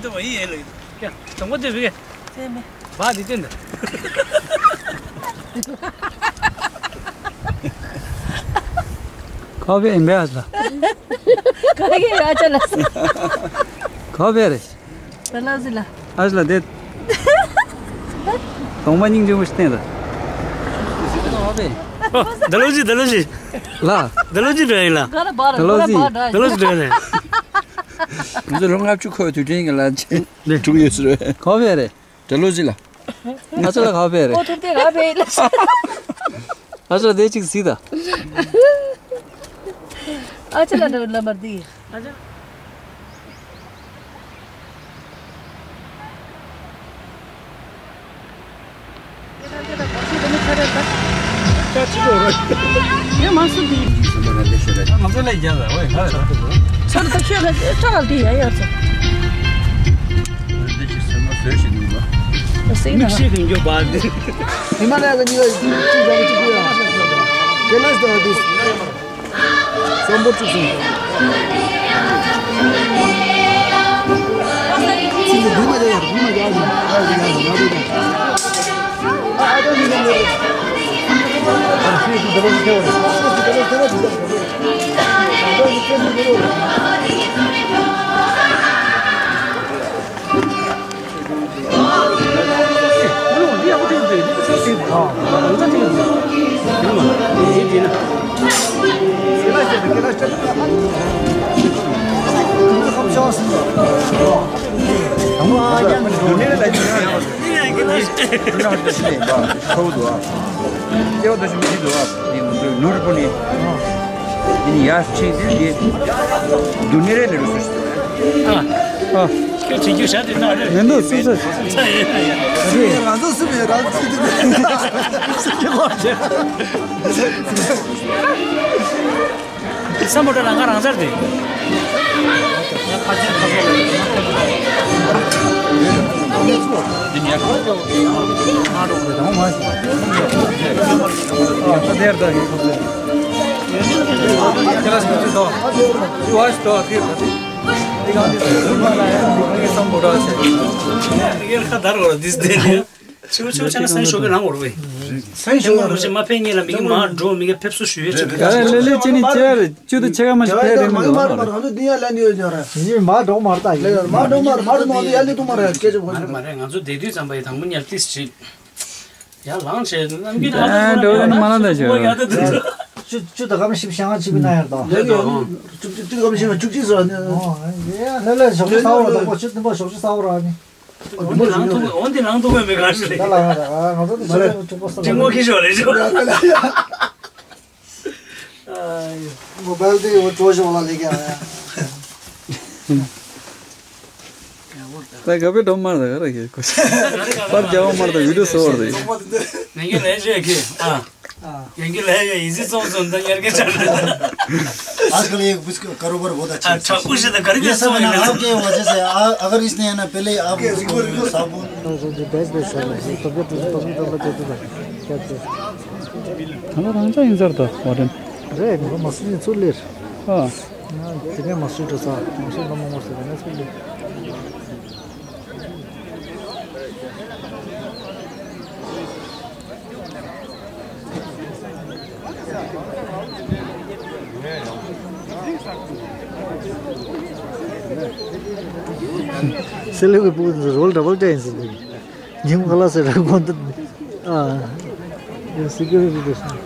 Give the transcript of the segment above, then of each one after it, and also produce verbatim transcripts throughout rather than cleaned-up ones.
དེ་མ་ཡིན་ཡིན་ལ། ཡ། དང་པོ་དེ་བི་གེ། དེ་མེ། བ་དེ་ཅན་དུ། ཁ་བེ་ཨིན་བེ་ཨ་ཅ་ལ། ཁ་གེ་ཨ་ཅ་ལ། ཁ་བེ་རེད། ད་ལ་ཟི་ལ། ཨ་ཅ་ལ་དེ། གདོང་པ་སྙིང་རྗེ་མོ་ཞིག་བསྟན་ད། ཁ་བེ། ཨོ། ད་ལོ་ཟི་ད་ལོ་ཟི། ལ། ད་ལོ་ཟི་འགྲོ་ཡིན་ལ། ག་ལ་བ་ར་ད་ལོ་ཟི། ག་ལ་བ་ར། ད་ལོ་ཟི་འགྲོ་ཡིན་ལ། ང་ཚོ་ལོ་ལྔ་བཅུ་འཁོར་བའི་དུས་དྲན་གྱི་ལ་ཆེན་གྲུང་ཡོད་ཟེར་བས། ག་བེ་རེད། དྲ་ལོ་ཟི་ལ། ཨ་ཅག་ལ་ག་བེ་རེད། ཨོ་ཐུབ་དེ་ག་བེ་ལ། ཨ་ཅག་ལ་དེ་གཅིག་གཟིགས་ད། ཨ་ཅག་ལ་འདྲ་བའི་ལམ་པར་འདི། ཨ་ཅག་ནུར་པོ་ནི། ཡིན་ཡར་ཕྱིན་དུས་ཀྱི་སྡུག་བསྔལ་རེ་ལས་རུ་སུ་ཞིག་ཨ། ཨ། ཁྱོད་བྱེད་རྒྱུ་ཞག་དེ་ན་རེ་མི་འདུག་སུ་སུ། ང་ཚོ་སུ་མེད་རང་ཚུགས་དུ་མེད། སུ་ཀྱི་ལོག་བྱེད། ས་མོ་ཏྲ་རང་ཁ་རང་ཚར་དེ། ཁ་དར་བར་འདི་སྟེ་ནི། ཆུ་ཆུ་ཆ་ན་སེམས་ཤོག་གི་རང་འོར་བས། སེམས་ཤོག་གི་རང་མ་ཤེས་མ་ཕན་ཉེ་ལ་མི་གི་མ་འགྲོ་མི་གི་ཕེབས་བསུ་ཞུ་ཡས་ཆེ། ཡ་ལེ་ལེ་ཅི་ནི་ཅེར་ཅུ་དུ་ཆེ་ག་མ་ཤི་ཕེ་རེ་མི་འདུག་ང་ཚོ་འདི་ཡ་ལན་ཡོད་ཀྱང་ར། ཡིན་མ་འགྲོ་མ་ར་ད་ཡིན། མ་འགྲོ་མ་ར་མ་འགྲོ་མ་འདི་ཡ་ལི་དུ་མ་ར་སྐད་ཆ་བོ་ཞིག་མ་རེད་མ་རེད། ང་ཚོ་བསྡད་དུས་ཙམ་པ་ཡི་དང་པོ་ཉལ་ཏིས་ཞིག་ཡ་ལངས་བྱས་རྣམ་རྒྱུན་ཨ་འགྲོ་ན་མ་ལ་འདའ་ཞོ། ཡ་ད་དུ་ཅུ་ཅུ་ད་གམ་ཞིབ་ཤང་ཅི་བི་ན་ཡར་དང་། ལེ་ཡོད་ཅུ་ཅུ་ཅུ་གམ་ཞིབ་ཅུ་ཅི་ཟེར་ནི། ཨོ་ཡ་ལེ་ལེ་ཞོགས་ཇ་ཟ་བ་ར་དང་པོ་ཅུ་དང་པོ་ཞོགས་ཇ་ཟ་བ་ར་ནི། འོན་ཏེ་ནང་ཐུག་འོན་ཏེ་ནང་ཐུག་མེད་མེད་ག་ཞིག་རེད། ད་ལ་ང་ང་ཚོ་འདི་ཞོགས་ཇ་ཅུ་པོ་ས་ལ་ཅིག་མོ་ཁི་ཞོག་རེད་ཞོག་མོ་བལ་དེ་ཡོད་ཅོ་ཞོག་ལ་ལེ་ག་ཡ། ད་ག་པེ་འགྲོ་མར་ད་ག་ར་གི་གོ་པར་རྒྱ་བ་མར་ད་བི་ཌིའོ་སོ་བར་ད་ཡིན། ངན་གི་ལས་བྱེད་ཀྱི་ཨ། ངན་གི་ལས་ཡོད་ཡིན་སྲིད་ཙོང་ཙོང་ད་ཉར་གི་ཆགས་རེད། आजकल ये कुछ कारोबार बहुत अच्छा है। ཨ་ཁྲག་པོ་ཞིག་ད་ག་རེ་ये གི་सब है ना आपके वजह से। अगर इसने है ना पहले आप उसको साबुन। ད་ལོ་རང་ཅག་ཡིན་ཟེར་ད་བ་དེ། རེད་ང་མ་སུ་ཡིན་ཚུར་ལེར། ཨ། དེ་ནས་མ་སུ་འགྲོ་ས་མ་སུ་ལ་མ་མ་སུ་དེ་ནས་ཚུར་ལེར། སེ་ལེ་བའི་སྤུ་གུ་རོལ་འདྲ་བོ་སྤྲད་ཡིན་ཟེར་གི། ཉིན་ག་ལ་སེ་ར་གོང་དུ་ཨ་ཡང་སི་ཀི་རི་རི་རེ་སོང་།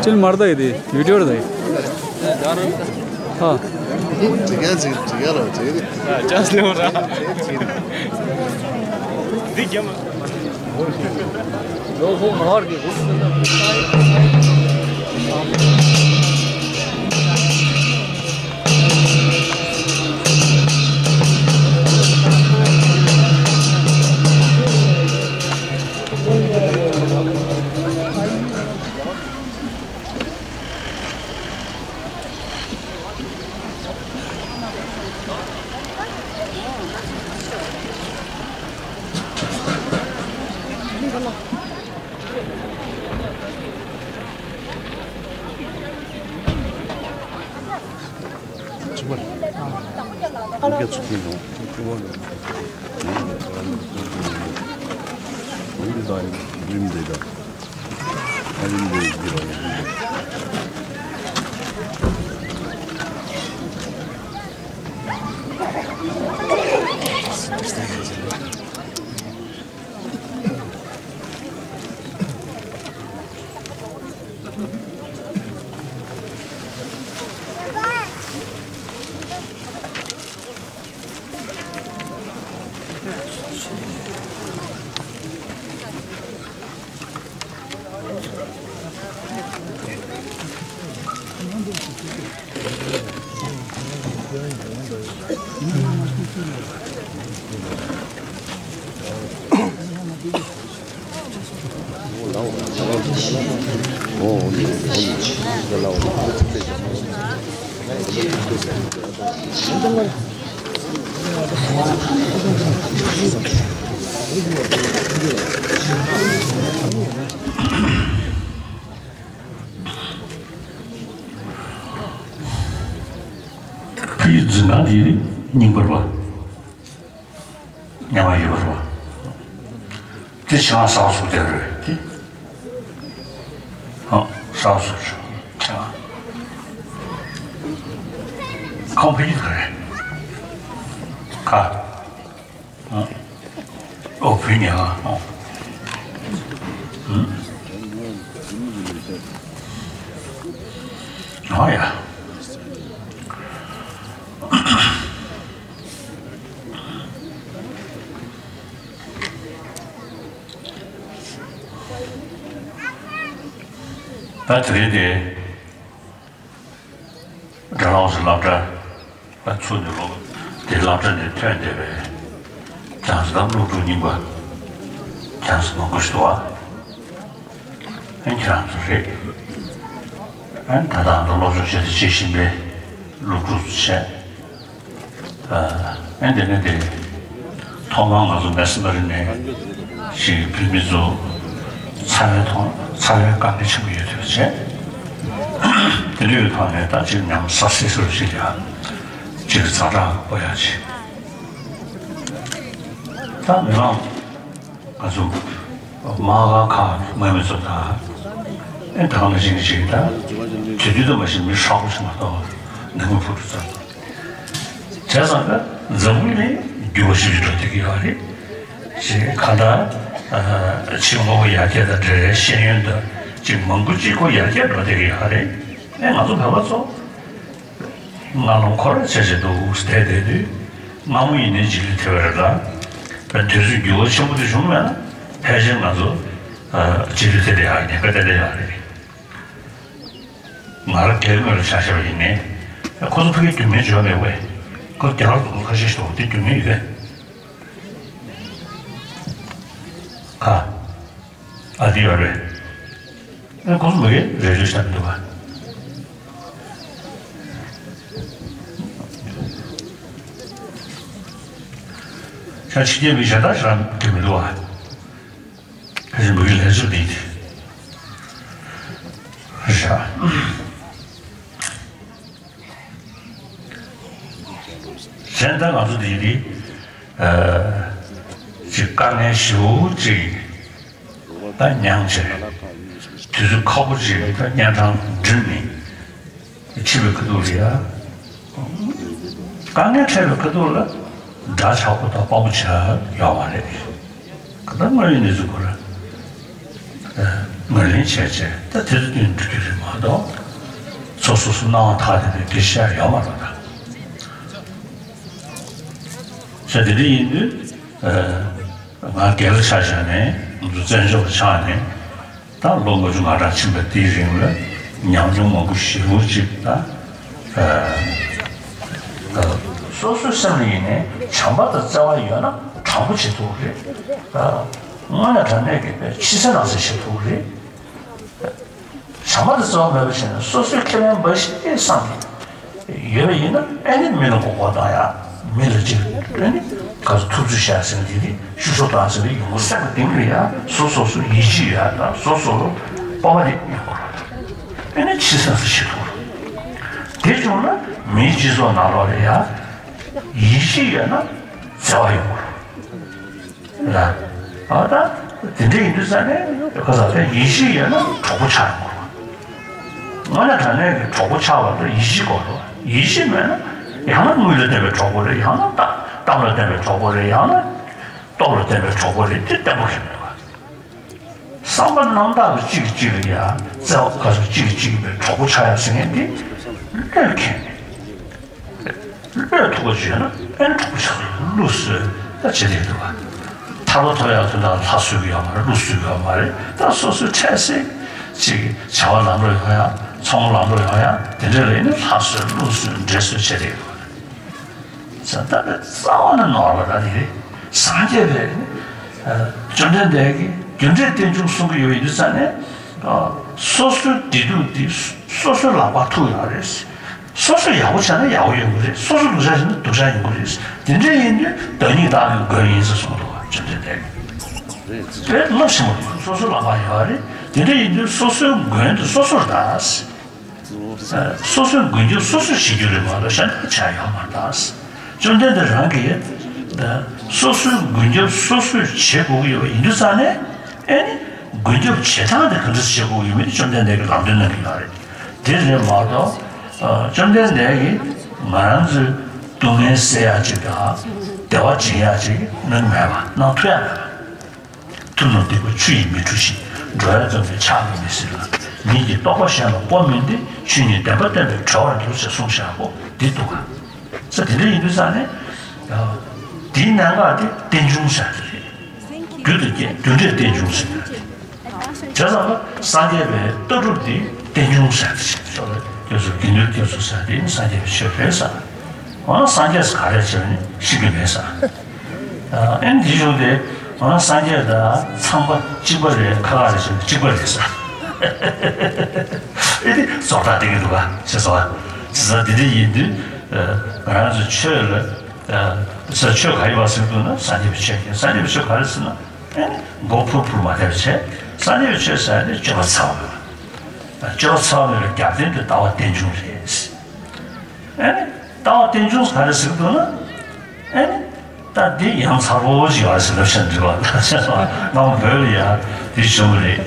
སྤྱིར་མར་ད་ཡི་དེ་ཡུ་ཊུབ་ད་ཡི། ཧ། ཅི་ག་ཅི་ཅི་ག་ལ་ཅི་རེད། ཅང་སླེབས་ར། འདི་རྒྱ་མ། ཕ་ཡུལ་འཛིན་ཁང་དེ་རྙིང་པ་རེད་པ། ཉམས་མྱོང་ཡོད་པ་རེད་པ། དེ་ཆང་ས་སུ་དེ་རེད་དེ། ཨ་ས་སུ་ཆང་། ཁང་ཕ་ཡུལ་ག་རེད། ག་ཨོ་བུ་ཉལ་ཁང་། ཨོ་ཡ། ད་དེ་རིང་དེ་དགྲ་ལོག་སི་སློབ་གྲྭ་ལ་ཚུགས་ནས་ལོ་དེ་སློབ་གྲྭ་ནས་ཐོན་བསྡད་པའི་ཀྱང་སི་དང་སློབ་ཕྲུག་རྙིང་པ་ཀྱང་སི་མང་པོ་ཞིག་འདུག་བ། ཨན་ཁྱེད་རང་ཚོ་རེད། ཨན་ད་ལྟ་ང་ཚོ་སློབ་སྦྱོང་བྱེད་དུ་བྱེད་བཞིན་པའི་སློབ་ཕྲུག་ཚོ་བྱས། ཨ་ཨན་དེ་ནས་དེ་ཐོག་མར་ང་ཚོ་མེ་སི་མ་རི་ནས་ཞིག་བོད་མི་ཚོ་ཚ་བའི་ཐོག་ཚ་བའི་དཀའ་ངལ་ཆེན་པོ་ཡོད་དུས་བྱས། དེ་འདྲའི་ཐོག་ནས་ད་ཅིག་ཉམས་ས་སི་སུར་ཞིག་ཡ་ཅིག་ཛ་དྲག་སྤོ་ཡ་ཅིག་ད་མི་མང་ང་ཚོ་མ་ག་ཁ་མ་མི་ཚོ་དང་། ཨེ་དང་ལ་ཞིག་ཞིག་དང་། དེ་དུས་དུ་མ་ཞིག་མི་ཧྲག་པོ་ཞིག་མ་གཏོགས་ནང་མི་ཕུ་དུ་ཚོ། བྱས་ཙང་ཀ་འཛམ་བུ་གླིང་འགྱུར་བ་ཞིག་འགྲོ་བསྡད་ཀྱི་ཡོད་རེད། ཞིག་ག་ད་ཕྱི་དངོས་པོ་ཡར་རྒྱས་དང་འབྲེལ་བའི་ཤེས་ཡོན་དང་ཅིག་མང་པོ་ཅིག་ཁོ་ཡར་རྒྱས་འགྲོ་བསྡད་ཀྱི་ཡོད་རེད། ཨེ་ང་ཚོ་བོད་པ་ཚོ། ང་ལོང་ཁོ་ར་ཆེ་ཆེ་འདུག་བསྡད་བསྡད་དུས། སྔ་མོ་ཡིན་ནའི་རྗེས་ལུས་ཐེབས་པ་རེད་ལ། དུས་ཚོད་འགྱུར་བ་ཆེན་པོ་དེ་བྱུང་མེད་ན། ཕལ་ཆེར་ང་ཚོ་རྗེས་ལུས་ཐེབས་བསྡད་ཡག་ཉེན་ཁ་ཏན་ཏན་ཡོད་རེད། ང་རང་སྒེར་ངོས་ལ་ཆ་བཞག་པ་ཡིན་ནའི། ཁོ་ཚོ་ཕ་གིའི་རྒྱུ་མེད་འཇོག་མེད་པས། ཁོ་རྒྱ་གར་དུ་ཁ་ཤས་ཤིག་འདུག་དེ་རྒྱུ་མེད་ཡོད་པས། ཁ། ཨ་དེ་ཡོད་རེད། ཨེ་ཁོང་ཚོ་མི་རེ་རེ་བཞག་འདུག་ག་ཤ་ཕྱི་རྒྱལ་མི་གཞན་དག་ཞིག་རང་གི་མི་འདུག་ག་ཕལ་ཆེར་མི་རེ་ལས་ཚོད་འདི་རེད་ཤག་གཞན་ད་ང་ཚོ་འདི་རེད། ཅིག་དཀའ་ངལ་ཞེ་པོ་ཅིག་ད་མྱངས་བྱས། དུས་ཚོད་ཁག་པོ་ཅིག་ད་གཉན་འཕྲང་འགྲིམས་ནས་ཁྲིད་པའི་ཁ་ཐུག་ལ་ཡ། དཀའ་ངལ་འཕྲད་པའི་ཁ་ཐུག་ལ་འདྲ་ཆགས་པོ་དང་དཔའ་བོ་ཆགས་ཡོད་མ་རེད། ག་ད་དངོས་ཡོད་གནས་ཚུལ་ཁོ་ར་ངོས་ལེན་བྱས་བྱས་ད་དེ་ཚོ་བསྟུན་འགྲོ་རྒྱུ་རེད་མ་གཏོགས། སོ་སོ་སོ་སྣང་བ་ཐག་དེ་དེ་སྐད་ཆ་ཡོད་མ་རེད་ད། བྱས་དེ་འདྲ་ཡིན་དུས། ང་སྒེར་ལ་ཆ་བཞག་ནས་ང་ཚོ་བཙན་བྱོལ་བ་ཆགས་ནས་ད་ལོ་ལྔ་བཅུ་ང་གྲངས་ཕྱིན་པ་དེའི་རིང་ལ་ཉམས་མྱོང་མང་པོ་ཞེ་པོ་ཅིག་ད། སོ་སོའི་སེམས་ལ་ཡིན་ནའི་བྱམས་པ་དང་བརྩེ་བ་ཡོད་ན་དྲང་པོ་བྱེད་ཐུབ་རེད། དངོས་གནས་དྲང་གནས་ཀྱི་ཕྱི་གསལ་ནང་གསལ་བྱེད་ཐུབ་རེད། བྱམས་པ་དང་བརྩེ་བ་མེད་པ་བྱས་ན་སོ་སོའི་ཁེ་ཕན་འབའ་ཞིག་བསམ་ནས་ཡོད་པ་ཡིན་ན་ཨེ་ནི་མི་ལ་མགོ་སྐོར་བཏང་ཡ། མི་ལ་ཅིག་ཨེ་ནི་ག་ཚོད་ཐུབ་ཚོད་བྱ་ཟེར་ནས་དེ་ནི་ཤུགས་སོགས་བཏང་ཟེར་ནས་ཡོང་གི་སེམས་ཀྱི་གཏིང་ལ་ཡ་སོ་སོ་སོ་ཡིད་ཆེས་ཡོད་ཡ་དང་སོ་སོ་ལ་སྤོབས་པ་དེ་ཡོང་དགོས་རེད། ཨེ་ནི་ཕྱི་སེམས་སུ་ཤེས་ཐུབ་རེད། དེ་བྱུང་ན་མིའི་སྤྱི་ཚོགས་ནང་ལོགས་ལ་ཡ་ཡིད་ཆེས་ཡོད་ན་བརྩེ་བ་ཡོང་དགོས་རེད། ལ། ཨ་ད། དེ་འདྲ་ཡིན་དུས་ཙང་ནས་ཁོ་ཚོ་ལ་ཡིད་ཆེས་ཡོད་ན་གྲོགས་པོ་ཆགས་ཡོང་གི་རེད། དངོས་གནས་དྲང་གནས་ཀྱི་གྲོགས་པོ་ཆགས་པ་ལ་ཡིད་ཆེས་དགོས་རེད། ཡིད་ཆེས་མེད་ན་ཡང་ན་དངུལ་ལ་བརྟེན་པའི་གྲོགས་པོ་རེད། ཡང་ན་གཏམ་གཏམ་ལ་བརྟེན་པའི་གྲོགས་པོ་རེད། ཡང་ན་སྟོབས་ལ་བརྟེན་པའི་གྲོགས་པོ་རེད། དེ་བརྟན་པོ་ཞིག་མེད་པ། བསམ་པ་རྣམ་དག་གི་གཅིག་གིས་གཅིག་ལ་ཡ་བརྩེ་བ་ག་ཚོད་གཅིག་གིས་གཅིག་གི་གྲོགས་པོ་ཆགས་ཡ་ཟེར་མཁན་དེ་བློས་འཁེལ་ནས། བློས་ཐུབ་པ་བྱས་ན་ཨེ་གྲོགས་པོ་ཆགས་ཀྱི་རེད། བློ་གསོས་ད་བྱེད་བསྡད་འདུག་བ། ཐར་པ་ཐོབ་ཡག་དོན་དག་ལ་ལྷ་གསོལ་གྱི་ཡོད་མ་རེད། བློ་གསོལ་གྱི་ཡོད་མ་རེད། ད་སོ་སོའི་འཕྲལ་སེལ་ཅིག་བྱ་བ་ལམ་འགྲོ་ཡོང་ཡག་ཚོང་ལམ་འགྲོ་ཡོང་ཡག་དེ་འདྲ་ལ་ཨེ་ནི་ལྷ་གསོལ་བློ་གསོལ་འབྲས་གསོལ་བྱེད་བསྡད་འདུག་བ། ས་ད་པའི་རྩ་བ་ནས་ནོར་བ་ད་དེ་རེད། སངས་རྒྱས་པའི་བཅོམ་ལྡན་འདས་ཀྱིས་རྒྱུ་འབྲས་རྟེན་འབྱུང་གསུང་གི་ཡོད་པ་ཡིན་དུས་ཙང་ནས། སོ་སོའི་བདེ་སྡུག་དེ་སོ་སོའི་ལག་པར་ཐུག་ཡོད་རེད། སོ་སོ་ཡག་པོ་བྱས་ན་ཡག་པོ་ཡོང་གི་རེད། སོ་སོ་སྡུག་ཅག་བྱས་ན་སྡུག་ཅག་ཡོང་གི་རེད། དེ་འདྲ་ཡིན་དུས་བདག་ཉིད་བདག་གི་མགོན་ཡིན་ཟེར་གསུངས་འདུག་བ་བཅོམ་ལྡན་འདས་ཀྱིས། དཔེ་རླབས་ཆེན་པོ་རེད། སོ་སོ་ལག་པར་ཡོད་རེད། དེ་འདྲ་ཡིན་དུས་སོ་སོའི་མགོན་དེ་སོ་སོ་རེད་ད། སོ་སོའི་མགོན་སྐྱབས་སོ་སོས་བྱེད་རྒྱུ་རེད་མ་གཏོགས་གཞན་དག་བྱ་ཡོད་མ་རེད་ད། བཅོམ་ལྡན་འདས་རང་གིས་སོ་སོའི་མགོན་སྐྱབས་སོ་སོས་བྱེད་དགོས་ཀྱི་ཡོད་པ་ཡིན་དུས་ཙང་ནས། ཨེ་ནི་མགོན་སྐྱབས་བྱེད་སྟངས་དེ་ག་འདྲ་བྱེད་དགོས་ཀྱི་ཡོད་མེད་དེ་བཅོམ་ལྡན་འདས་ཀྱིས་ལམ་སྟོན་གནང་གི་ཡོད་རེད། དེ་རེད་མ་གཏོགས། བཅོམ་ལྡན་འདས་ཀྱིས་ང་རང་ཚོའི་སྡུག་བསྔལ་སེལ་ཡག་ཅིག་དང་བདེ་བ་སྦྱིན་ཡག་ཅིག་གནང་གི་མེད་པ། གནང་ཐུབ་ཡག་མེད་པ། ཐུབ་རྣམས་སྡིག་པ་ཆུ་ཡིས་མི་འཁྲུ་ཞིང་། འགྲོ་བའི་ཙམ་གྱིས་ཕྱག་གིས་མི་སེལ་ལ། མིག་གིས་རྟོགས་པ་གཞན་ལ་སྤོ་མིན་ཏེ། ཆོས་ཉིད་བདེན་པ་བསྟན་པས་གྲོལ་བར་འགྱུར་ཞེས་གསུངས་བཞག་གོ། འདི་འདུག་ག་ས་དེ་འདྲ་ཡིན་དུས་ཙང་ནས། འདིའི་གནད་འགག་དེ་རྟེན་འབྱུང་ཟེར་དེ་རེད། རྒྱུ་དང་རྐྱེན་རྒྱུ་འབྲས་རྟེན་འབྱུང་ཟེར་དེ་རེད། བྱས་ཙང་ལ་སངས་རྒྱས་པའི་ལྟ་གྲུབ་འདི། རྟེན་འབྱུང་ཟེར་ཏེ་བྱས་ཏེ་ཆོག་རེད། དེ་ཚོ་དགེ་འདུན་དེ་ཚོ་ཟེར་ཏེ་ནི་སངས་རྒྱས་པའི་ཆོས་རེད་ཟེར། འོ་ན་སངས་རྒྱས་ག་རེ་བྱས་ནས་ཤེས་ཀྱི་མེད་ཟེར། ཨ་ནི་དེ་བྱུང་སྟེ་འོ་ན་སངས་རྒྱས་དང་ཚངས་པ་གཅིག་པ་རེད། ཁ་ཁ་རེད་ཟེར་ན་གཅིག་པ་རེད་ཟེར། ཨེ་དེ་རྫོགས་བཏང་བསྡད་ཀྱི་འདུག་ག་ཞེས་སོ། བྱས་ཙང་དེ་འདྲ་ཡིན་དུས་ང་རང་ཚོའི་ཆོས་ལ་ས་ཆོས་ག་ཡིན་པ་ཟེར་འདུག་ན་སངས་རྒྱས་པའི་ཆོས་ཡིན། སངས་རྒྱས་པའི་ཆོས་ག་རེ་ཟེར་ན། ཨེ་ནི་མགོ་ཕུར་ཕུར་མ་བསྡད་པ་བྱས། སངས་རྒྱས་པའི་ཆོས་ཟེར་ཏེ་སྤྱོད་པ་ཚར་བ་མེད་པ། སྤྱོད་པ་ཚར་བ་མེད་པའི་རྒྱབ་རྟེན་དེ་ལྟ་བ་རྟེན་འབྱུང་རེད། ཨེ་ནི་ལྟ་བ་རྟེན་འབྱུང་ག་རེ་ཟེར་གི་འདུག་ན། ཨེ་ནི་ད་འདི་ཡང་ཚ་པོ་ཞིག་ཡོད་རེད་ཟེར་ལབ་བྱས་འདྲི་བ་ལ་ང་བོད་ལ་ཡ་དེ་བྱུང་བ་རེད།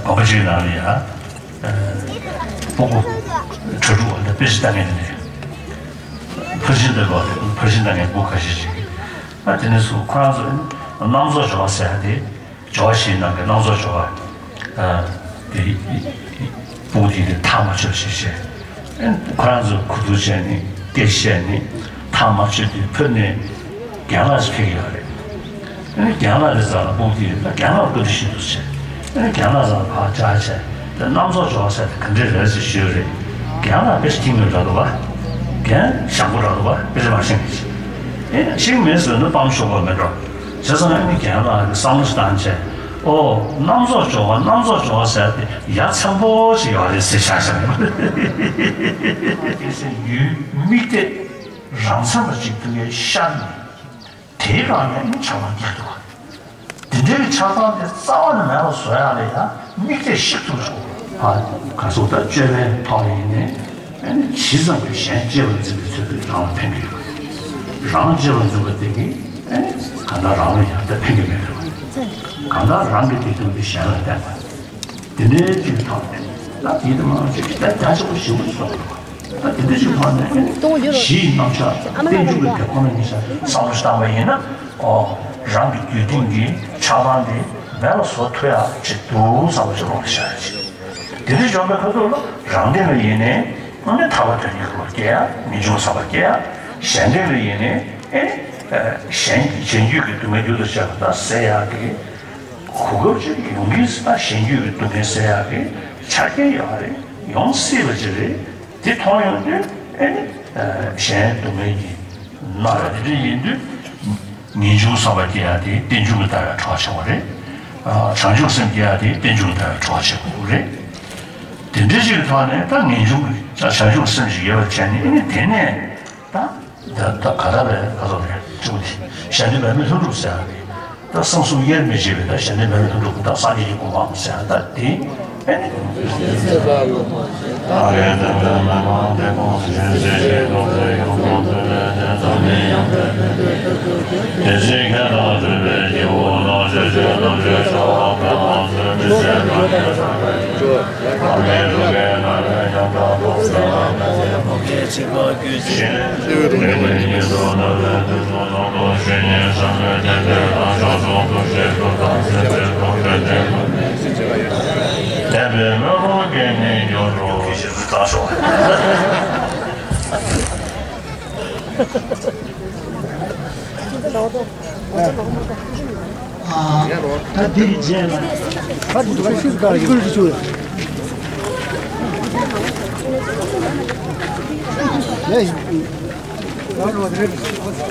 དགོན་པ་གཅིག་ནང་ལ་ཡ་སྤུ་གུ་གྲྭ་ཕྲུག་དཔེ་ཆ་ལྟ་མཁན་དེ་ནས་ཕར་ཕྱིན་ལྟ་བ་ཕར་ཕྱིན་ལྟ་མཁན་སྤུ་གུ་ཁ་ཤས་ཤིག་ཨ་དེ་ནས་སུ་ཁོ་རང་ཚོ་རྣམ་རྫོགས་སྦྱོར་བ་ཟེར་ཡ་དེ། སྦྱོར་བ་བཞིའི་ནང་གི་རྣམ་རྫོགས་སྦྱོར་བ། ཨ་དེ་སྤུ་གུ་དེ་དེ་ཐག་མ་ཆོད་ཞེས་བཤད། ཨ་ཁོ་རང་ཚོ་ཁུ་བསྡུ་བྱས་ནས་སྐད་བཤད་ནས་ཐག་མ་ཆོད་དུས་ཕུད་ནས་རྒན་ལགས་ཕེབས་ཡོད་རེད། ཨ་རྒན་ལགས་དེ་ཚོ་ལ་སྤུ་གུ་དེ་ཡོད་ན་རྒན་ལགས་བཀའ་འདྲི་ཞུས་འདུག་ཟེར། ཨ་རྒན་ལགས་ཚོ་ལ་ཕར་བཅར་བྱས་དེ་རྣམ་རྫོགས་སྦྱོར་བ་ཟེར་དེ་ག་འདྲས་རེད་ཟེར་ཞུས་རེད། རྒན་ལགས་དཔེ་ཤ་ཐིང་མེད་ར་འདུག་བ། རྒན་ཞང་པོ་ར་འདུག་བ། དཔེ་ཆ་མ་ཤེས་མཁན་ཞིག་ཨེ་ཤེས་མེད་ཟེར་ན་སྤང་ཤོག་པ་མེད་འགྲོ། བྱས་ཙང་ཨ་ནི་རྒན་ལགས་ཀྱིས་བསམ་བློ་ཞིག་བཏང་བྱས། ཨོ་རྣམ་རྫོགས་སྦྱོར་བ་རྣམ་རྫོགས་སྦྱོར་བ་ཟེར་ཏེ་ཡ་མཚན་པོ་ཞིག་ཡོད་རེད་ཟེར་བཞག་བཞག་དེ་ཚེ་ཡུལ་དམིགས་གཏད་རང་མཚན་པ་ཅིག་ཏུ་ངས་ཤར་ནས་དེའི་སྒང་ནས་ཨ་ནི་ཆགས་སྡང་སྐྱེ་འདུག་དེ་འདྲའི་ཆགས་སྡང་དེ་རྩ་བ་ནས་མེད་པ་བཟོ་ཡག་ལ་ཡང་དམིགས་གཏད་ཤིག་ཐུབ་ཆོག་ཨ་ག་ཚོད་ད་སྤྱོད་པའི་ཐོག་ལ་ཡིན་ནའི། ཨ་ནི་ཇི་ཙམ་གྱིས་གཞན་གཅེས་པར་འཛིན་པའི་ཚུལ་དུ་རང་ལ་ཕན་གྱི་ཡོད། རང་གཅེས་པར་འཛིན་པ་དེ་གིས་ཨ་ནི་གང་ལྟར་རང་ལ་ཡང་དག་ཕན་གྱི་མེད་པ། གང་ལྟར་རང་གི་བདེ་སྡུག་འདི་གཞན་ལ་བརྟེན་པ། དེ་འདྲའི་ཅིག་ཐོག་ནས་ད་དེའི་དུ་མ་ཅིག་ད་རྒྱ་ཆེ་པོ་ཞིག་མ་སོང་། ད་དེ་འདྲ་ཅིག་ཐོག་ནས་གཞིའི་རྣམ་གཞག་རྟེན་འབྱུང་གི་དེ་ཁོ་ན་ཉིད་བསམ་བློ་བཏང་བ་ཡིན་ན། ཨོ་རང་གི་རྒྱུད་སྟེང་གི་ཆགས་སྡང་དེ་མེད་པ་བཟོ་ཐུབ་ཡག་ཅིག་འདུག་བསམ་བློ་ཅིག་ལོག་ནས་བཞག་ཡག་ཅིག་དེ་འདྲ་བྱུང་བའི་ཁ་ཐུག་ལ་རང་སྟེང་ལ་ཡིན་ནའི་དངོས་གནས་ཐར་པ་དོན་གཉེར་གྱི་སྐོར་སྐྱེ་ཡ། ངེས་འབྱུང་བསམ་པ་སྐྱེ་ཡ། གཞན་སྟེང་ལ་ཡིན་ནའི་ཨེ་གཞན་གཞན་རྒྱུད་ཀྱི་སྡུག་བསྔལ་མྱུར་དུ་བྱེད་པ་དང་སེལ་ཡག་གི་གོ་སྐབས་ཅིག་ཡོང་གི་ཟེར་ན། གཞན་རྒྱུད་ཀྱི་སྡུག་བསྔལ་སེལ་ཡག་གི་ཆ་རྐྱེན་ཡོད་རེད། ཡོང་སྲིད་པ་ཅིག་རེད། དེ་མཐོང་ཡོང་དུས་ཨེ་ནི་གཞན་སྡུག་བསྔལ་གྱི་སྣང་བ་དེ་འདྲ་ཡིན་དུས། ངེས་འབྱུང་བསམ་པ་སྐྱེ་ཡ་དེ་རྟེན་འབྱུང་གི་ལྟ་བའི་གྲོགས་ཆེ་བ་རེད། ཨ་བྱང་ཆུབ་སེམས་སྐྱེ་ཡ་དེ་རྟེན་འབྱུང་གི་ལྟ་བའི་གྲོགས་ཆེ་བ་རེད། དེ་འདྲའི་ཞིག་གི་ཐོག་ནས་ད་ངེས་འབྱུང་གི་བྱང་ཆུབ་སེམས་ཤིག་ཡོད་པར་བྱས་ནས་ཨེ་ནི་དེ་ནས་ད་ད་ད་ག་ད་རེད་ག་ཚོད་རེད་ཅུང་དེ་གཞན་དོན་པའི་མི་ལྷུན་གྲུབ་ཟེར་ཡ་རེད། ད་གསང་གསུམ་དབྱེར་མི་ཕྱེད་པའི་ད་གཞན་དོན་མེད་པའི་ལྷུན་གྲུབ་ཀྱི་ད་སངས་རྒྱས་ཀྱི་གོ་འཕང་ཟེར་ཡ་ད་དེ་ཨེ་ནི། ད་འདི་རྗེས་ལ་ཁ་ཅིག་ཏུ་ཁ་ཤིག་ག་ཡོད་ཁུལ་གྱི་ཆུ། ཚན་རིག་དང་གསུང་རྩོད་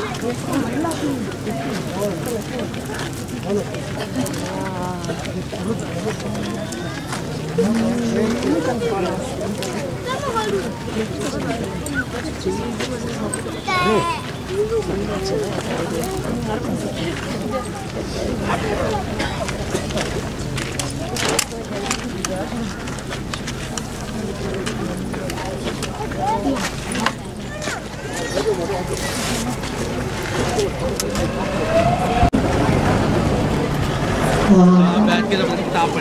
ཐོག་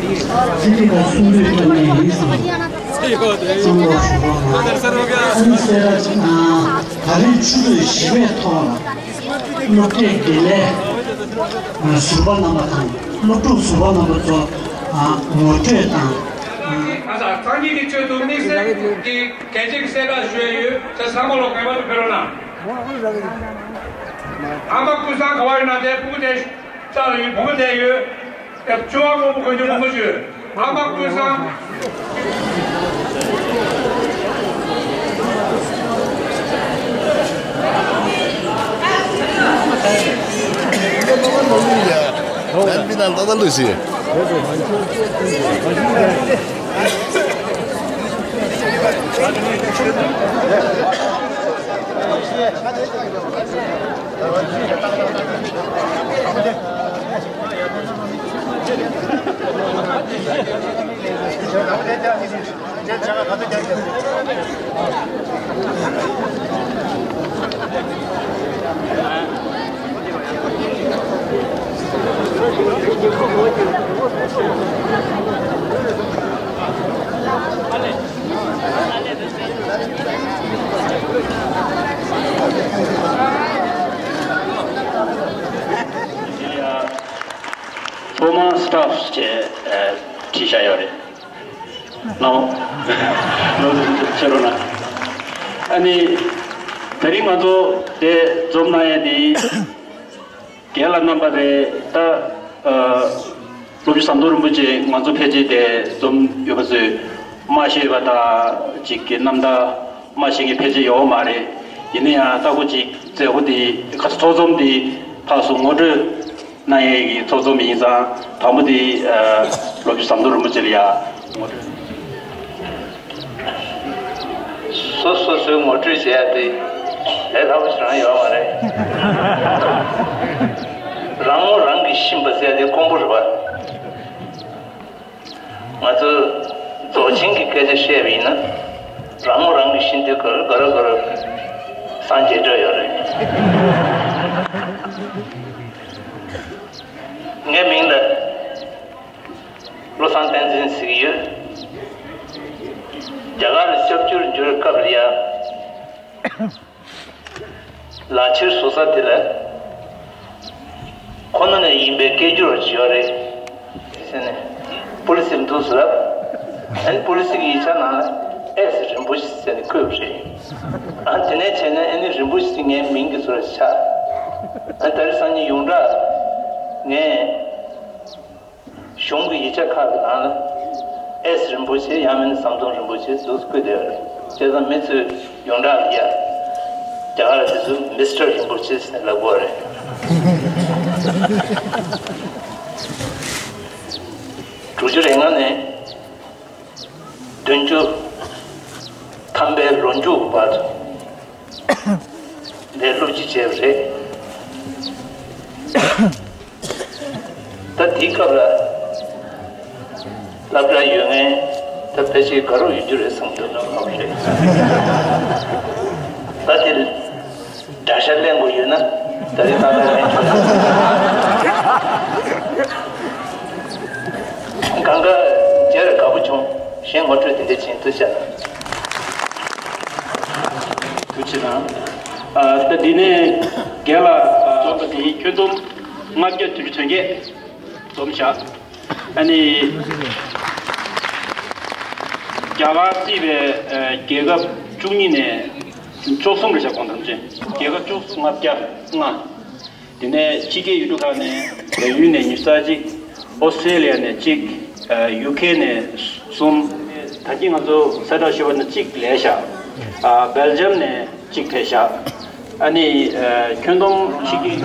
ནས་ཡིན་ཙང་། གཙང་པོ་ཞུ་བ་མ་ཨ་ནི་སེ་ར་ཅིག་ན་ད་རེས་ཆུ་ཚོད་བཞི་པའི་ཐོག་ལ་སློབ་གྲྭའི་དགེ་ལས་ཟུར་པ་རྣམ་པ་དང་སློབ་ཕྲུག་ཟུར་པ་རྣམ་པ་ཚོ་ངོ་སྤྲོད་དང་། ཨ་ས་སངས་རྒྱས་ཀྱི་ཆོས་དང་དམིགས་བསལ་གྱི་གལ་ཆེ་གི་གསལ་བསྒྲགས་ཞུ་ཡ་ཡོད། ད་ཚང་མ་ལོ་གོས་པ་དེ་ཕུད་རོགས་གནང་། ཨ་མ་ཀུན་བཟང་ག་བ་ཡོད་ན་དེ་སྤུ་གུ་དེ་རྩ་ལ་ཡོད། བུ་མོ་དེ་ཡོད། དེ་ཆུང་བ་དངོས་པོ་གོན་རྒྱུ་བུ་མོ་ཞུ། ཨ་མ་ཀུན་བཟང་། ཐོ་མ་སི་ཊ་ཕི་ཞེས་བྲིས་བཞག་ཡོད་རེད། ལའོ། ལོ་ཆེ་རུ་ན། ཨ་ནི། དེ་རིང་ང་ཚོ་དེ་འཛོམས་གནང་ཡས་དེ། རྒན་ལགས་རྣམ་པ་རེད་ད། ཨ། སློབ་དཔོན་ཟམ་གདོང་རིན་པོ་ཆེ་ང་ཚོ་ཕལ་ཆེར་དེ་འཛོམས་ཡོད་པ་ཚོས་མ་ཤེས་པ་དང་ཅིག་གི་རྣམ་ཐར་མ་ཤེས་མཁན་ཕལ་ཆེར་ཡོད་མ་རེད། ཡིན་ན་ཡང་ལྟ་སྐོར་ཅིག་མཛད་སྒོ་དེ་ཁ་ཚོགས་འཛོམས་དེ་ཕར་ཚུར་ངོ་སྤྲོད་གནང་ཡས་ཀྱི་ཚོགས་འཛོམས་ཡིན་ཙང་དང་པོ་དེ་ཨ། སློབ་དཔོན་ཟམ་གདོང་རིན་པོ་ཆེ་ལ་ཡ་ངོ་སྤྲོད། སོ་སོ་སོའི་ངོ་སྤྲོད་བྱེད་ཡ་དེ་ལས་སླ་པོ་ཞིག་རང་ཡོད་མ་རེད། རང་ངོ་རང་གིས་ཤེས་པ་ཟེར་ཡ་དེ་དཀོན་པོ་རེད་པ། ང་ཚོས་རྫོགས་ཆེན་གྱི་སྐད་ཆ་བཤད་པ་ཡིན་ན། རང་ངོ་རང་གིས་ཤེས་དུས་ག་རེ་ག་རེ་ག་རེ་སངས་རྒྱས་འགྲོ་ཡོད་རེད། ངའི་མིང་ལ་བློ་བཟང་བསྟན་འཛིན་ཟེར་གྱི་ཡོད། རྒྱ་གར་ལ་སྐྱབས་བཅོལ་འབྱོར་བའི་སྐབས་ལ་ཡ། ལག་ཁྱེར་བཟོ་ས་དེ་ལ་ཁོ་ན་ནས་ཡིན་པའི་སྐད་སྒྱུར་བ་ཅིག་ཡོད་རེད་ཟེར་ནས་པོ་ལི་སིར་འདུག་ཟེར་ལབ། ཨ་ནི་པོ་ལི་སི་གི་ཡིག་ཆ་ནང་ལ་ཨེས་རིན་པོ་ཆེ་ཟེར་ནས་བཀོད་པ་རེད། ཨ་དེ་ནས་བྱས་ན་ཨ་ནི་རིན་པོ་ཆེ་དེ་ངའི་མིང་གི་བཟོ་འདྲ་ཆགས། ཨ་ད་རེས་སང་ཉིན་ཡོངས་གྲགས་ངས། གཞུང་གི་ཡིག་ཆ་ཁག་གི་ནང་ལ་ཨེས་རིན་པོ་ཆེ་ཡང་མིན་ཟམ་གདོང་རིན་པོ་ཆེ་ཟུར་བཀོད་བསྡད་ཡོད་རེད། བྱས་ཙང་མི་ཚོས་ཡོངས་གྲགས་ལ་ཡ། རྒྱ་གར་དེ་ཚོས་མི་སི་ཊར་རིན་པོ་ཆེ་ཟེར་ལབ་དགོས་རེད། དྲུག་ཅུ་རེ་ལྔ་ནས་བདུན་ཅུ་ཐམ་པའི་ལོ་མཇུག་བར་དུ། ནས་སློབ་ཁྲིད་བྱས་པ་རེད། ད་དེའི་སྐབས་ལ་སློབ་གྲྭ་ཡོད་མཁན་ད་ཕལ་ཆེར་དགའ་རབ་ཡོད་རྒྱུ་རེད་བསམ་འདུག་ནོ་ཁག་རེད། ད་དེ་དགྲ་ཤ་ལེན་དགོས་ཡོད་ན་ད་རེས་ད་ལྟ་ལེན་ཆོག་གང་ག་མཇལ་དགའ་པོ་བྱུང་། གཞན་ངོ་སྤྲོད་དེ་འདྲ་བྱེད་འདུག་བྱ། ཐུགས་རྗེ་གནང་། ཨ་ད་འདི་ནས་རྒན་ལགས་འཛོམས་པ་དེ་ཁྱོན་བསྡོམས་ལྔ་བརྒྱ་བདུན་ཅུ་དོན་བརྒྱད་འཛོམས་བཞག་ཨ་ནི་རྒྱ་གར་བརྩིས་པའི་རྒྱལ་ཁབ་བཅུ་གཉིས་ནས་བཅུ་གསུམ་རེད་བཞག་གོང་དང་ཅན་རྒྱལ་ཁབ་བཅུ་གསུམ་ལྔ་བརྒྱ་ལྔ། དེ་ནས་ཕྱི་རྒྱལ་ཡུལ་གྲུ་ཁག་ནས་བལ་ཡུལ་ནས་ཉི་ཤུ་རྩ་གཅིག་ཨོ་སི་ཀྲེ་ལི་ཡ་ནས་གཅིག་ཨ་ཡུ་ཁེ་ནས་གསུམ། ད་གིན་ང་ཚོ་གསལ་བསྒྲགས་ཞུས་པ་ནང་གཅིག་ལས་བཞག་ཨ་སྦེལ་ཇམ་ནས་གཅིག་ཕེབས་བཞག་ཨ་ནི་ཨ་ཁྱོན་བསྡོམས་ཕྱི་རྒྱལ།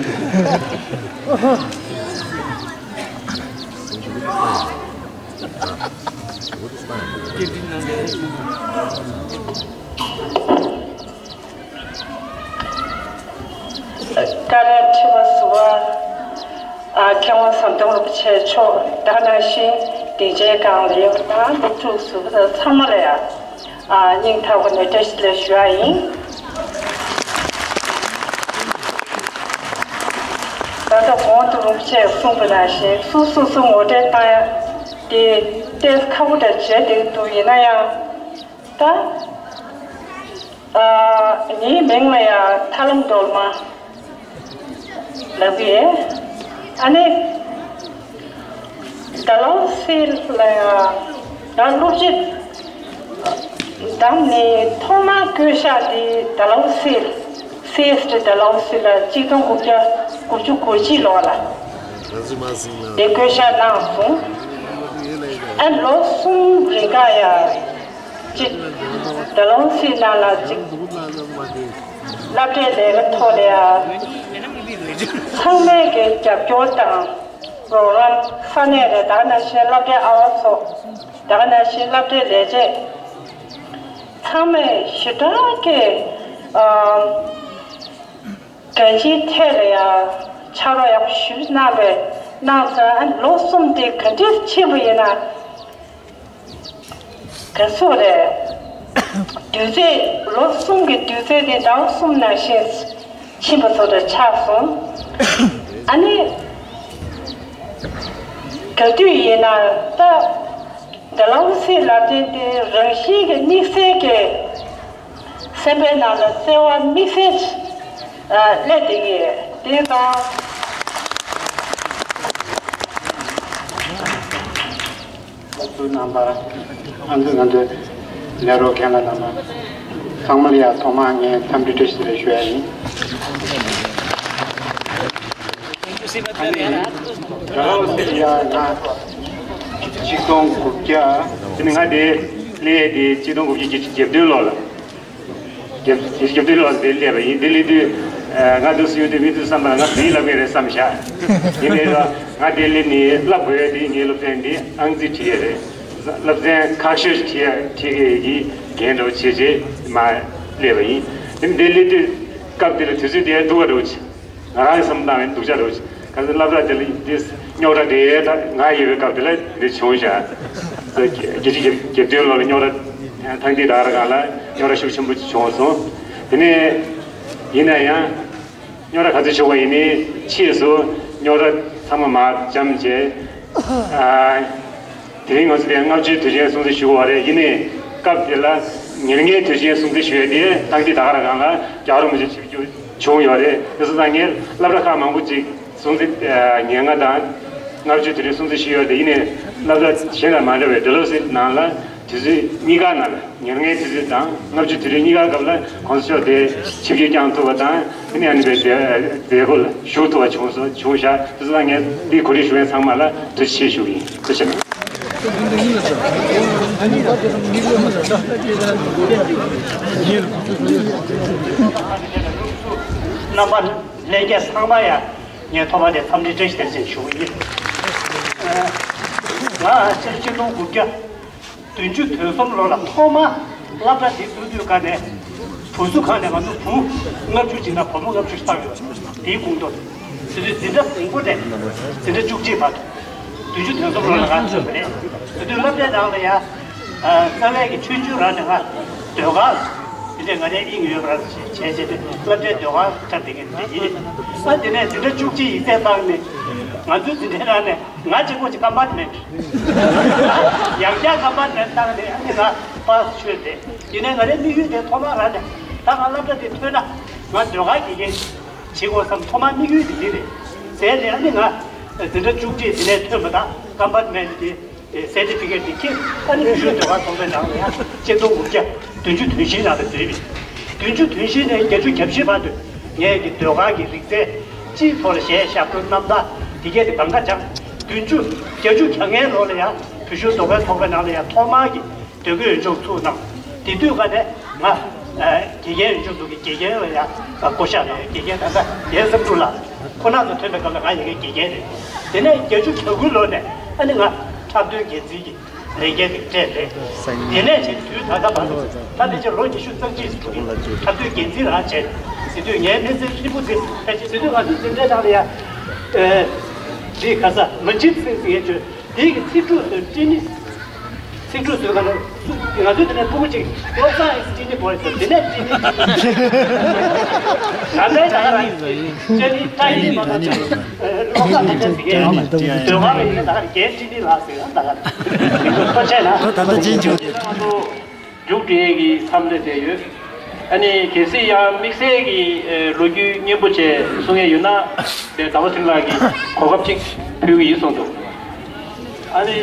བཀྲ་ཤིས་ཁྲི་པ་ཟུར་པ། ཨ་མཁས་དབང་ཟམ་གདོང་རིན་པོ་ཆེ་མཆོག་ད་ག་ནང་བཞིན་སྡིངས་ཆའི་སྒང་ལ་ཡོད་པ་དང་སློབ་ཕྲུག་ཟུར་པ་དང་ཚང་མ་ལ་ཡང་ཨ་སྙིང་ཐག་པ་ནས་བཀྲ་ཤིས་བདེ་ལེགས་ཞུ་ཡ་ཡིན། ད་ལྟ་གོང་དུ་རིན་པོ་ཆེས་གསུངས་པ་ནང་བཞིན་སོ་སོ་སོ་ངོ་སྤྲོད་བཏང་ཡ་དེ་ཏོག་ཙམ་ཁག་པོ་འདྲ་བྱས་བསྡད་ཀྱི་འདུག་ཡིན་ན་ཡང་ད། ཨ་ངའི་མིང་ལ་ཡང་ཐར་ལམ་སྒྲོལ་མ་ལབ་ཀྱི་ཡོད། ཨ་ནི་ཌལ་ཧོ་སི་ལ་ཡང་ང་སློབ་སྤྱི་བདམས་ནས་ཐོག་མར་བསྐོ་བཞག་དེ་ཌལ་ཧོ་སི་སི་ཨེས་ཊི་ཌལ་ཧོ་སི་ལ་གཅིག་སྟོང་དགུ་བརྒྱ་དགུ་བཅུ་གོ་གཅིག་ལོ་ལ་དེ་བསྐོ་བཞག་གནང་སོང་། ཨ་ལོ་གསུམ་རིང་ག་ཡ་ཅིག་ད་ལོང་སྲིད་ནང་ལ་ཅིག་སློབ་གྲྭའི་ལས་ཀ་ཐོག་ལ་ཡ་ཚང་མས་ཀྱི་རྒྱབ་སྐྱོར་དང་རོགས་རམ། ས་གནས་ལ་ད་ག་ནང་བཞིན་སློབ་གྲྭའི་ཨ་བ་ཚོ། ད་ག་ནང་བཞིན་སློབ་གྲྭའི་ལས་བྱེད་ཚང་མས་ཞེ་དྲག་གི་ཨ། གང་ཅིའི་ཐད་ལ་ཡང་ཕྱག་རོགས་ཡག་པོ་ཞིག་གནང་བས། གནང་ཙང་ཨ་ནི་ལོ་གསུམ་དེ་ག་འདྲས་ཕྱིན་པ་ཡིན་ན་ག་ཚོད་རེད། དུས་ཚོད་ལོ་གསུམ་གྱི་དུས་ཚོད་དེ་ཟླ་བ་གསུམ་ནང་བཞིན་ཕྱིན་པ་ཚོ་འདྲ་ཆགས་སོང་། ཨ་ནི་ག་དུས་ཡིན་ན་ད་ཌལ་ཧོ་སི་ལབ་དེ་དེ་རང་བཞིན་གྱི་དམིགས་བསལ་གྱི་སེམས་པའི་ནང་ལ་བརྩེ་བ་དམིགས་བསལ་ཨ་སླེབས་བསྡད་ཀྱི་ཡོད། དེ་དང་། ཚོགས་གཙོ་རྣམ་པ། ཨ་ནི་ང་ཚོའི་ལས་རོགས་རྒན་ལགས་རྣམ་པ་ཚང་མ་ལ་ཡང་ཐོག་མར་ངས་འཚམས་འདྲི་བཀྲ་ཤིས་བདེ་ལེགས་ཞུ་ཡ་ཡིན། ཨ་ནི་ཌལ་ཧོ་སི་ལ་ཡ་ང་ཆིག་སྟོང་དགུ་བརྒྱ། དེ་ནི་ང་དེ་སླེབས་དེ་ཆིག་སྟོང་དགུ་བརྒྱ་བརྒྱད་ཅུ་གྱ་བདུན་ལོ་ལ། རྒྱབ་རྒྱབ་དེ་ལོག་དེ་སླེབས་པ་ཡིན། དེ་སླེབས་དུས་ང་འདུག་སེ་ཡོད་དུས་མི་ཚོས་བསམ་པ་ང་བོད་ཡིག་བསླབ་མཁན་རེད་བསམ་བཞག་ཡིན་ནའི་ལ་ང་དེ་སླེབས་ནས་བསླབ་དགོས་ཡ་དེ་ངའི་སློབ་ཚན་འདི་ཨང་རྩིས་བྲིས་ཡ་རེད། སློབ་ཚན་ཁག་ཤོས་ཤིག་བྲིས་ཡ་བྲིས་མཁན་གྱི་འགན་འདྲ་བོ་བྱས་རྗེས་མར་སླེབས་པ་ཡིན། དེ་མིན་དེ་སླེབས་དུས་སྐབས་དེ་ལ་དུས་ཚོད་དེ་སྡུག་ག་འདྲ་བོ་ཅིག་ང་རང་གི་བསམ་བཏང་བའི་སྡུག་ཅག་འདྲ་བོ་ཅིག་ག་ཚོད་སློབ་གྲྭ་དེ་ལ་འདི་རྙོག་དྲ་དེ་ད་ང་ཡོད་པའི་སྐབས་དེ་ལ་འདི་བྱུང་བཞག་བརྒྱད་ཅུ་གྱ་བདུན་ལོ་ལ་རྙོག་དྲ་ཐང་འདི་ད་ག་རང་ལ་རྙོག་དྲ་ཤུགས་ཆེན་པོ་ཅིག་བྱུང་སོང་། དེ་ནས་ཡིན་ན་ཡང་རྙོག་དྲ་ག་ཚོད་བྱུང་བ་ཡིན་ནའི་ཕྱིས་སུ་རྙོག་དྲ་ཚང་མ་མར་འཇམ་བྱས། དེ་རིང་ང་ཚོ་དེ་ལྔ་བཅུའི་དུས་ཆེན་སྲུང་བརྩི་ཞུ་བ་རེད། ཡིན་ནའི་སྐབས་དེ་ལ་ཉེར་ལྔའི་དུས་ཆེན་སྲུང་བརྩི་ཞུ་ཡས་དེ་ཐང་འདི་ད་ག་རང་ལ་རྒྱལ་བ་རིན་པོ་ཆེ་ཆིབས་བསྒྱུར་བྱུང་ཡོད་རེད། དེ་སོང་ཙང་ངས་སློབ་གྲྭ་ཁག་མང་པོ་ཅིག་སྲུང་བརྩི་ཉེར་ལྔ་དང་ལྔ་བཅུ་དེ་རིང་སྲུང་བརྩི་ཞུས་ཡོད་དེ། ཡིན་ནའི་སློབ་གྲྭ་གཞན་དང་མ་འདྲ་བའི་ཌལ་ཧོ་སི་ནང་ལ་དུས་ཚོད་གཉིས་ཀ་ནང་ལ་ཉེར་ལྔའི་དུས་ཚོད་དང་ལྔ་བཅུ་དེ་རིང་གཉིས་ཀ་སྐབས་ལ་གོང་ས་མཆོག་དེ་ཆིབས་བསྒྱུར་བསྐྱངས་ཐུབ་པ་དང་། དེ་ནས་ཨ་ནི་པའི་མཛད་སྒོ་ལ་ཞུགས་ཐུབ་པ་བྱུང་སོང་བྱུང་ཤག་དེ་ཚོ་ལ་ངས་འདི་གོ་སྒྲིག་ཞུ་མཁན་ཚང་མ་ལ་ཐུགས་རྗེ་ཆེ་ཞུ་གི་ཡིན། ཐུགས་རྗེ་ཆེ། རྣམ་པ་ལྷན་རྒྱས་ཚང་མ་ཡ་ངས་ཐོག་མ་དེ་འཚམས་འདྲི་བཀྲ་ཤིས་བདེ་ལེགས་ཞུ་གི་ཡིན། ང་སྤྱིར་ཆིག་སྟོང་དགུ་བརྒྱ་བདུན་ཅུ་དོན་གསུམ་ལོ་ལ་ཐོག་མ་སློབ་གྲྭ་འདི་བཙུགས་དུས་ག་ནས་བུ་གསོ་ཁང་ནས་ང་ཚོ་བུ་ལྔ་བཅུ་ཅིག་དང་བུ་མོ་ལྔ་བཅུ་ཞིག་བཏང་ཡོད། དེའི་ཁོངས་གཏོགས་དེ་དུས་འཛིན་གྲྭ་དང་པོ་ནས་འཛིན་གྲྭ་བཅུ་གཅིག་བར་དུ། བདུན་ཅུ་དོན་གསུམ་ལོ་ལ་ང་ཚུད་པ་རེད། དེ་དུས་སློབ་གྲྭའི་ནང་ལ་ཡང་རྩ་བའི་གི་ཆུང་ཆུང་རང་ནས་ང་ཟློས་གར་དེ་འདྲས་ང་ནས་དབྱིངས་ཡོད་པ་རང་བྱས་བྱས་ཏེ་སློབ་གྲྭའི་ཟློས་གར་འཁྲབ་བསྡད་མཁན་དེ་ཡིན། ཨ་དེ་ནས་འཛིན་གྲྭ་བཅུ་གཅིག་ཡིག་ཚད་བཏང་ནས་ང་ཚོའི་འཛིན་གྲྭའི་ནང་ནས་ང་གཅིག་པོ་ཅིག་ཀམ་པཱར་ཊི་མེན་ཊི་ཡང་བསྐྱར་ཀམ་པཱར་ཊི་མེན་ཊི་བཏང་ནས་ཨ་ནི་ང་པཱ་སི་ཆོད་དེ། ཡིན་ནའི་ང་རའི་དམིགས་ཡུལ་དེ་ཐོག་མར་རང་ནས་ད་ང་སློབ་གྲྭ་དེ་ཐོན་ན་ང་ཟློས་གར་དགེ་རྒན་བྱེད་དགོས་བསམ། ཐོག་མར་དམིགས་ཡུལ་དེ་འདི་རེད་ཟེར་ནས། ཨ་ནི་ང་འཛིན་གྲྭ་བཅུ་གཅིག་དེ་ནས་ཐོན་པ་དང་ཀམ་པཱར་ཊི་མེན་ཊི་དེ་སེར་ཊི་ཕི་ཀེཊ་དེ་ཁྱེར། ཨ་ནི་ཡུལ་ཤུལ་ཟློས་གར་ཚོགས་པའི་ནང་ལ་ཡང་ཆིག་སྟོང་དགུ་བརྒྱ་བདུན་ཅུ་དོན་བཞིའི་ནང་ལ་འཛུལ་བས། བདུན་ཅུ་དོན་བཞི་ནས་བརྒྱད་ཅུ་གྱ་བཞི་བར་དུ་ངས་ཀྱི་ཟློས་གར་གྱི་རིག་རྩལ་སྤྱིའི་ཐོག་ལ་གཞས་ཞབས་བྲོ་རྣམ་ཐར་དེ་གས་དེ་གང་ག་སྦྱངས། བདུན་ཅུ་བརྒྱད་ཅུ་གྱ་ལྔའི་ལོ་ལ་ཡང་བོད་གཞུང་ཟློས་གར་ཚོགས་པའི་ནང་ལ་ཡང་ཐོག་མར་གྱི་སྡོད་དགོས་ཡོན་ཆོག་ཚུགས་གནང་། དེ་དུས་ཀ་ནས་ང་དགེ་རྒན་ཡོན་ཆོག་ཚུགས་ཀྱི་དགེ་རྒན་ལ་ཡང་བསྐོ་བཞག་གནང་། དགེ་རྒན་ད་ལྟ་རྒན་བསམ་གྲུབ་ལགས་ཁོ་ན་ཚོ་ཐོན་པའི་སྐབས་ལ་ང་ཡི་གེ་དགེ་རྒན་རེད། དེ་ནས་བརྒྱད་ཅུ་གྱ་དགུ་ལོ་ནས་ཨ་ནི་ང་འཁྲབ་སྟོན་འགན་འཛིན་གྱི་ལས་འགན་དེ་སྤྲད་རེད། དེ་ནས་ཕྱིན་དུས་ད་ལྟ་བར་དུ་ད་ལྟ་ཕྱིན་ལོ་ཉི་ཤུ་རྩ་གཅིག་འགྲོ་གི་འཁྲབ་སྟོན་འགན་འཛིན་རང་བྱས། དེ་དུས་ངའི་མི་ཚེ་ཧྲིལ་པོ་དེ་ཕལ་ཆེར་དེ་དུས་ང་ཚོའི་འཛིན་གྲྭའི་ནང་ལ་ཡ་འདི་ག་ས་མ་ཇིག་སིང་ཟེར་ཡས་བྱོས། དེ་གི་ཚིག་གྲུབ་སུ་ཀྲི་ནི། ཚིག་གྲུབ་སུ་ག་ནས་ང་ཚོའི་དེ་ནས་ཕྲུ་གུ་གཅིག་བློ་བཟང་ཨེ་སི་ཀྲི་ནི་བོ་ཡི་ཟེར། དེ་ནས་ཀྲི་ནི། ད་ལྟའི་ད་ག་རང་ཀྲི་ནི་ཀྲི་ནི་མ་གཏོགས་བློ་བཟང་ཨེ་ཟེར་གི་ཡོད་མ་རེད། ཟློས་གར་བའི་ཡིན་ན་ད་ག་རྒན་ཀྲི་ནི་ལགས་ཟེར་ཡང་ད་ག་ཐུགས་རྗེ་ཆེ་ན། ད་ལྟ་རྗེས་འཇུག་མཇུག་སྒྲིལ་གྱི་མཚམས་ལ་བསྡད་ཡོད། ཨ་ནི་གལ་སྲིད་ཡང་དམིགས་བསལ་གྱི་ལོ་རྒྱུས་སྙན་པོ་བྱས་གསུང་ཡས་ཡོད་ན་དེ་ཟླ་བ་ཚེ་རིང་ལགས་ཀྱིས་གོ་སྐབས་ཅིག་ཕུལ་གྱི་ཡིན་གསུངས་འདུག་ཨ་ནི།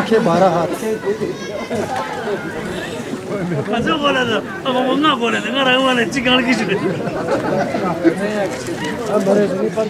ཁྱེད་བར་ཧ། ཁ་ཚོད་གོ་ལ་ད། ཨ་མ་མོ་ང་གོ་ལ་ད། ང་རང་ང་ལ་ཅི་གང་ལ་གི་ཞུ་རེད། ཨ་མ་རེད།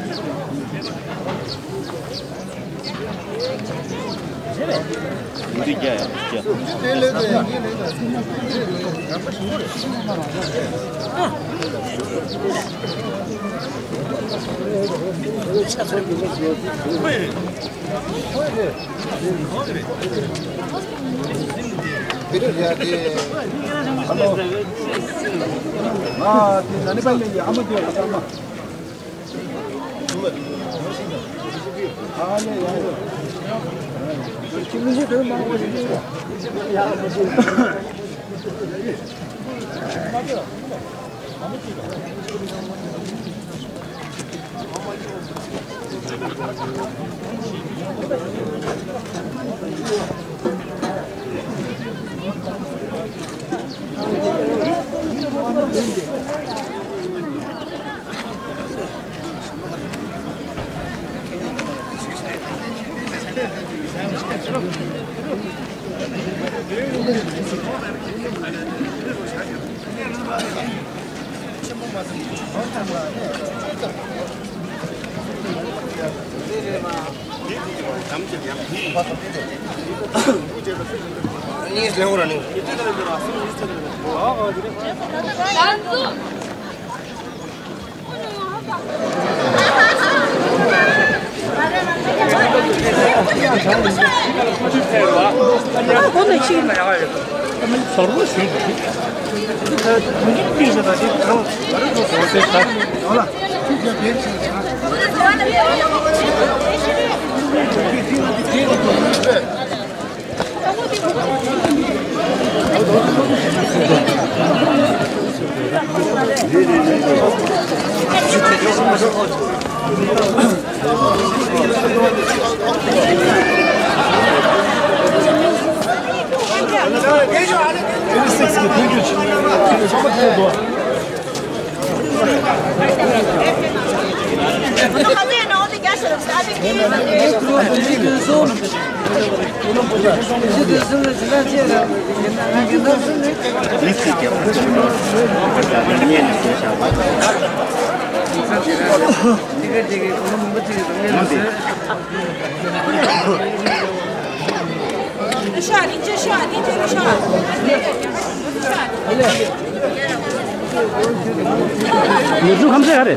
ཉེར་དྲུག་ཁམས་ཚན་ག་རེ།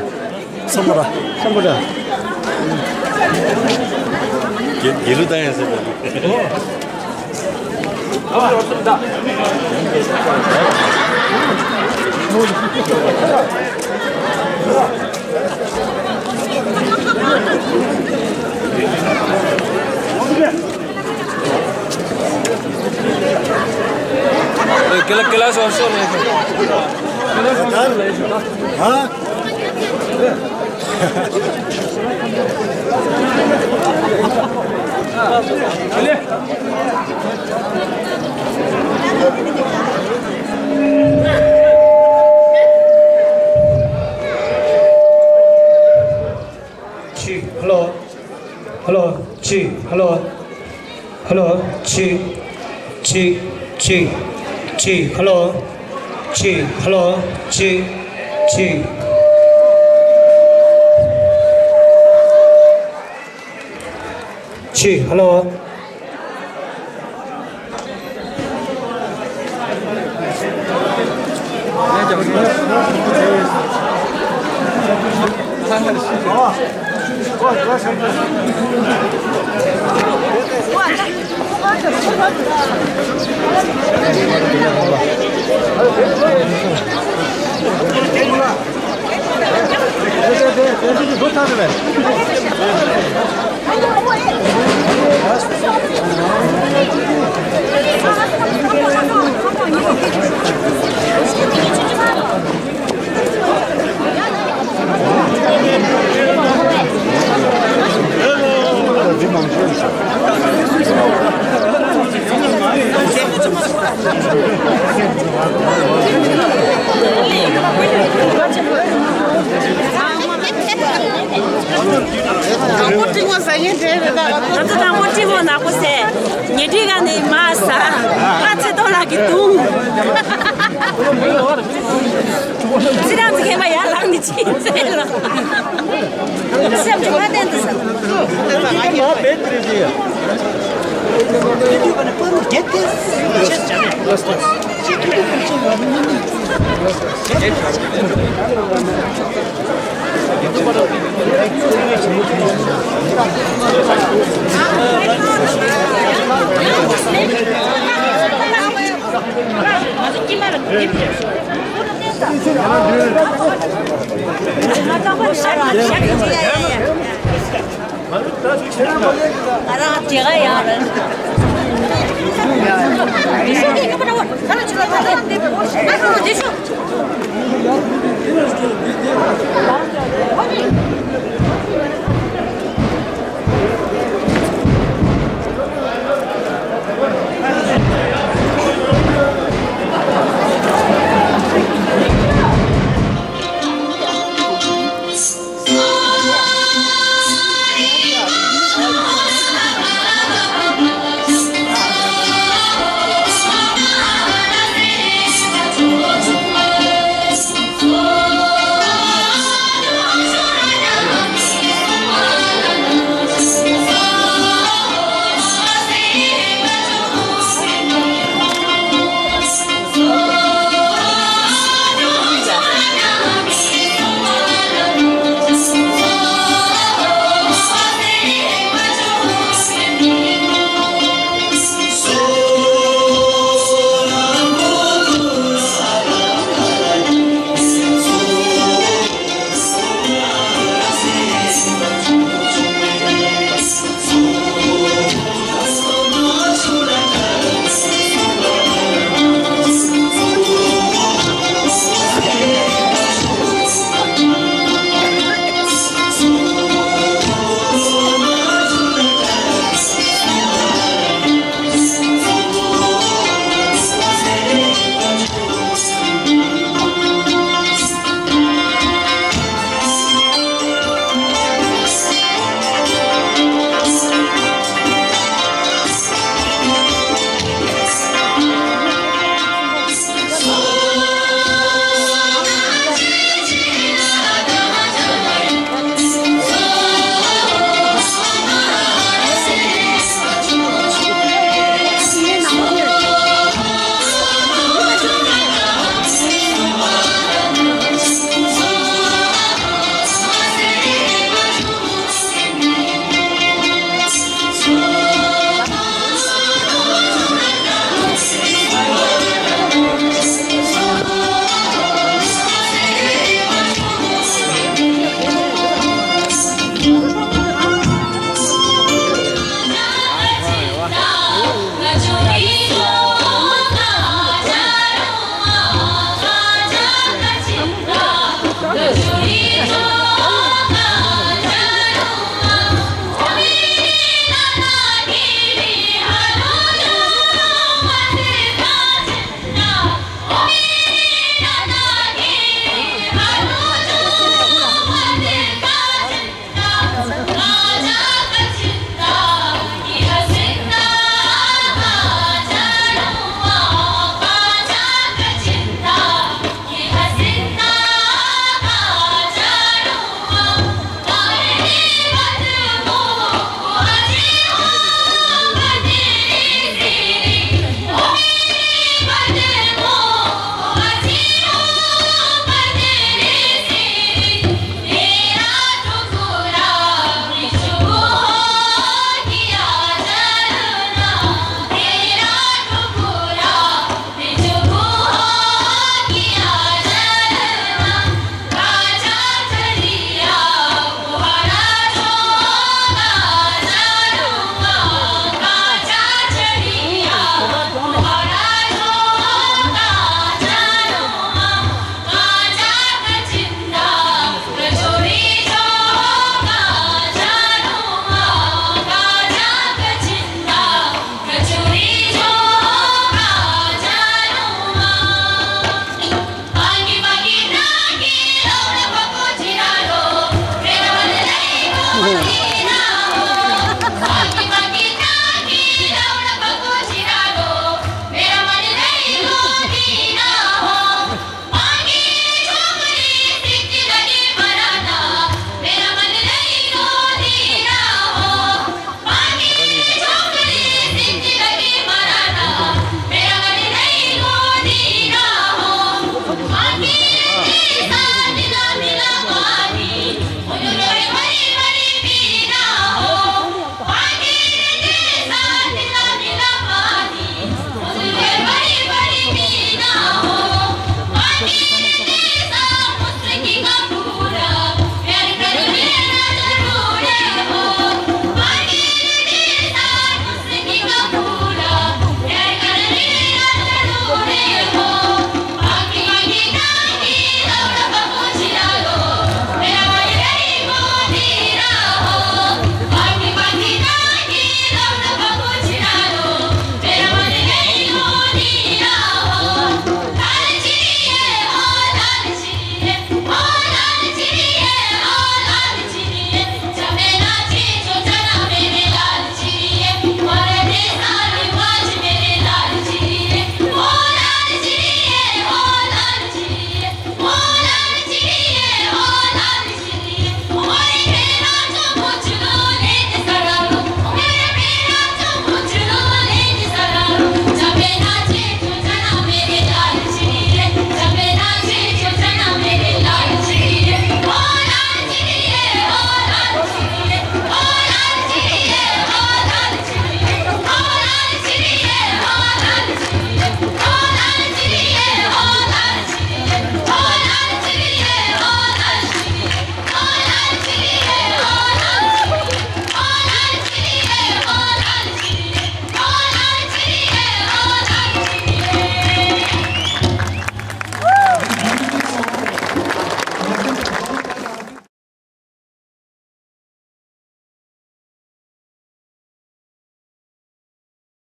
སམ་བྷོ་ཊ། སམ་བྷོ་ཊ། དགེ་དགེ་ལུགས་བཏང་ཡང་ཟེར་བ། ཀི་ལ་ཀི་ལ་སོ་སོ་ནས། ཧ། གཅིག་ཧ་ལོ། ཧ་ལོ། གཅིག་ཧ་ལོ། ཧ་ལོ། གཅིག་གཅིག་གཅིག་གཅིག་ཧ་ལོ། གཅིག་ཧ་ལོ། གཅིག་གཅིག་ཆི་ཧ་ལོ། དང་པོ་ཏྲིང་བ་ཟ་མཁན་དེ་རེད་ད། ང་ཚོ་དང་པོ་ཏྲིང་བ་ནག་པོ་ཟས། ཉལ་ཁྲིའི་སྒང་ནས་མར་ཟ། ཁ་ཚེ་ཏོག་ལགས་ཀྱིས་བརྡུང་། ཚེ་རིང་ཚེ་མཁས་པ་ཡར་ལངས་ནས་ཅི་ཟེར་ལ། སེམས་ཀྱི་མ་བསྟན་དུ་ཟ། ང་རང་དེ་ག་ཡང་རེད།